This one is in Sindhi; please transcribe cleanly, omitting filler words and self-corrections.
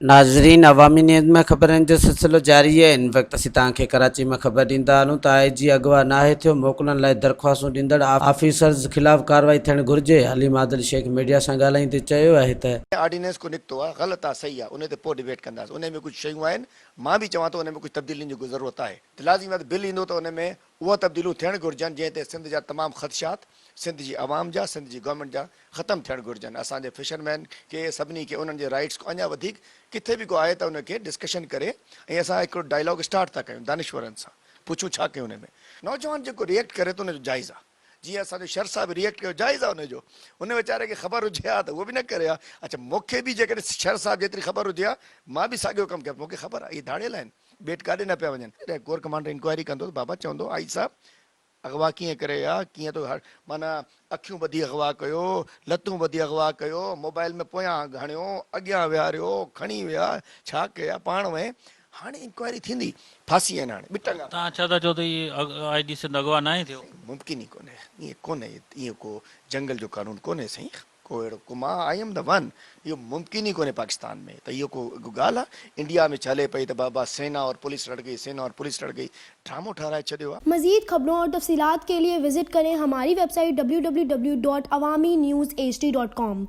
ناظرين عوامي نيوز ۾ خبرن جو سلسلو جاري آهي هن وقت اسين توهان کي ڪراچي مان خبر ڏيندا هلون ته آء جي اغوا ناهي ٿيو موڪلن لاء درخواستون ڏيندڙ آفيسرز خلاف ڪارروائي ٿيڻ گهرجي حليم عادل شيخ ميڊيا سان ڳالهائيندي چيو آهي ته. آرڊيننس ڪو نڪتو آهي غلط آهي صحيح آهي انهي تي پوء ڊبيٽ ڪنداسين انهي ۾ ڪجهه شيون آهن مان به چوان ٿو انهي ۾ ڪجهه تبديلين جي ضرورت آهي ته لازمي آهي ته بل ايندو ته انهي ۾ اها تبديلون ٿيڻ گهرجن جنهن تي سنڌ جا تمام خدشات سنڌ جي عوام جا سنڌ جي گورنمينٽ جا ختم ٿيڻ گهرجن اسان جي فشرمين کي سڀني کي انهن جي رائيٽس کان اڃا وڌيڪ ڪٿي به ڪو آهي ته ان کي ڊسڪشن ڪري ۽ اسان هڪڙو ڊائلاگ اسٽارٽ ٿا ڪيون دانشورن سان پڇون ڇا ڪيون ان ۾ نوجوان جيڪو ريئيڪٽ ڪري ٿو ان جو جائز آ جيئن اسان جو شر صاحب ريئيڪٽ ڪيو جائز آ ان جو ان ويچاري کي خبر هجي ها ته اهو به نه ڪري ها اڇا مونکي به جيڪڏهن شر صاحب جيتري خبر هجي ها مان به ساڳيو ڪم ڪيان مونکي خبر آ اهي ڌاڙيل آهن ٻيٽ ڪاڏي نه پيا وڃن جڏهن ڪور ڪمانڊر انڪوائري ڪندو ته بابا چوندو آئي صاحب اغوا ڪيئن ڪري ها، ڪيئن تو معنيٰ اکيون ٻڌي اغوا ڪيو، لتون ٻڌي اغوا ڪيو، موبائل ۾ پويان هڻيو، اڳيان ويهاريو، کڻي ويا، ڇا ڪيا، پاڻ وئين، هاڻي انڪوائري ٿيندي، ڦاسي آهن هاڻي، ٻه ٽنگا. توهان ڇا ٿا چئو ته هي آء جي سنڌ اغوا ناهي ٿيو؟ ممڪن ئي ڪونهي، ائين ڪونهي، ائين ڪو جنگل جو قانون ڪونهي سائين. ڪو اهڙو ڪو مان I M the one اهو ممڪن ئي ڪونهي پاڪستان ۾ ته اهو ڪو ڳالهه آ انڊيا ۾ هلي پئي ته بابا سينا اور پوليس لڙ گئي سينا اور پوليس لڙ گئي ڊرامو ٺهرائي ڇڏيو آ. مزيد خبرون اور تفصيلات کے لئے وزٽ ڪرين ھماري web site W W W dot Awami news H D dot com.